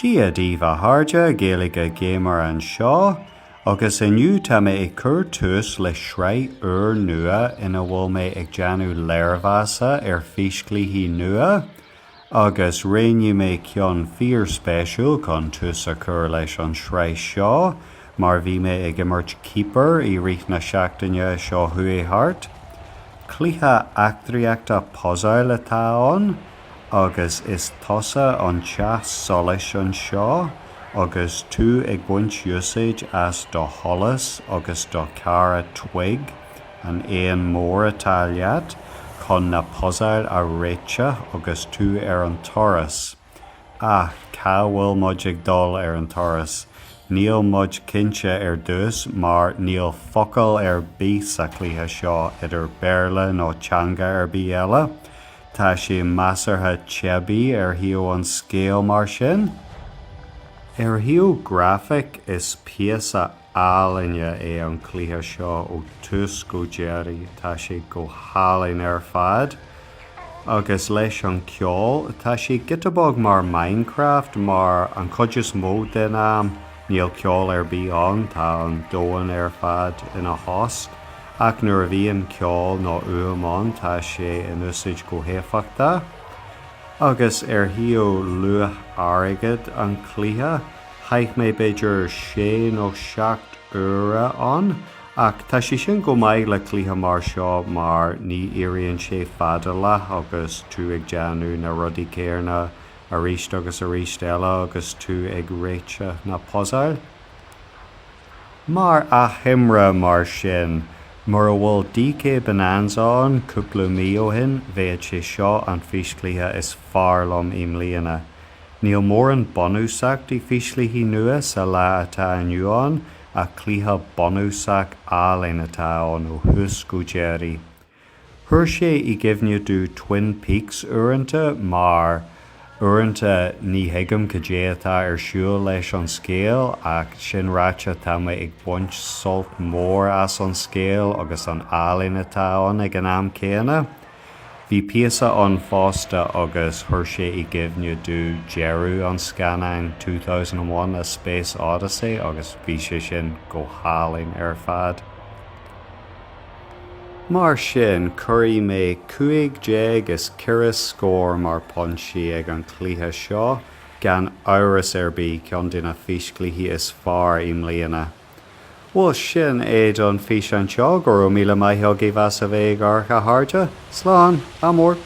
Dia daoibh a chairde, Gaeilge Gamer anseo, agus inniu tá mé ag cur tús le sraith úr nua ina bhfuil mé ag déanamh léirmheasa ar físchluichí nua, agus roghnaigh mé ceann fíor-spéisiúil chun tús a chur leis an sraith seo, mar bhí mé ag imirt Keeper i rith na seachtaine seo chuaigh thart. Cluiche eachtraíochta puzail atá ann. Agus is tusa an teach solais anseo agus tú ag baint úsáid as do sholas agus do chara Twig, an éan mór atá leat, chun na puzail a réiteach agus tú ar an turas. Ach cá bhfuil muid ag dul ar an turas? Níl muid cinnte ar dtús mar níl focal ar bith sa chluiche seo idir Béarla nó teanga ar bith eile. Tá sé measartha teibí ar thaobh an scéil mar sin. Ar thaobh grafaic is píosa álainne é an cluiche seo ó tús go deireadh, tá sé go hálainn ar fad. Agus leis an ceol, tá sé giota beag mar Minecraft mar an chuid is mó den am níl ceol ar bith ann, tá an domhan ar fad ina thost. Ach nuair a bhíonn ceol nó uaim ann tá sé in úsáid go héifeachtach. Agus ar thaobh luach airgid an chluiche, chaith mé b'fhéidir sé nó 7 uaire ann, ach tá sé sin go maith le cluiche mar seo mar ní éiríonn sé fadálach agus tú ag déanamh na rudaí céanna arís agus arís eile agus tú ag réiteach na puzail. Mar achoimre mar sin, mura bhfuil DK Bonanza ann cúpla mí ó shin, bheadh sé seo an físchluiche is fearr liom i mbliana. Níl mórán bunúsacht i físchluichí nua sa lá atá inniu ann, ach cluiche bunúsach álainn atá ann ó thús go deireadh. Chuir sé i gcuimhne domh Twin Peaks uaireanta mar uaireanta ní thuigim cad é atá ar siúl leis an scéal ach sin ráite tá mé ag baint sult mór as an scéal agus an ealaín atá ann ag an am céanna. Bhí píosa ann fosta agus chuir sé i gcuimhne domh deireadh an scannáin 2001 A Space Odyssey agus bhí sé sin go hálainn ar fad. Mar sin, cuirfidh mé 14 is 4 scór mar pointí ag an chluiche seo, gan amhras ar bith ceann de na físchluichí is fearr i mbliana. Bhuel, sin é don físeán seo, go raibh míle maith agaibh as a bheith ag amharc a chairde. Slán! Ádh mór!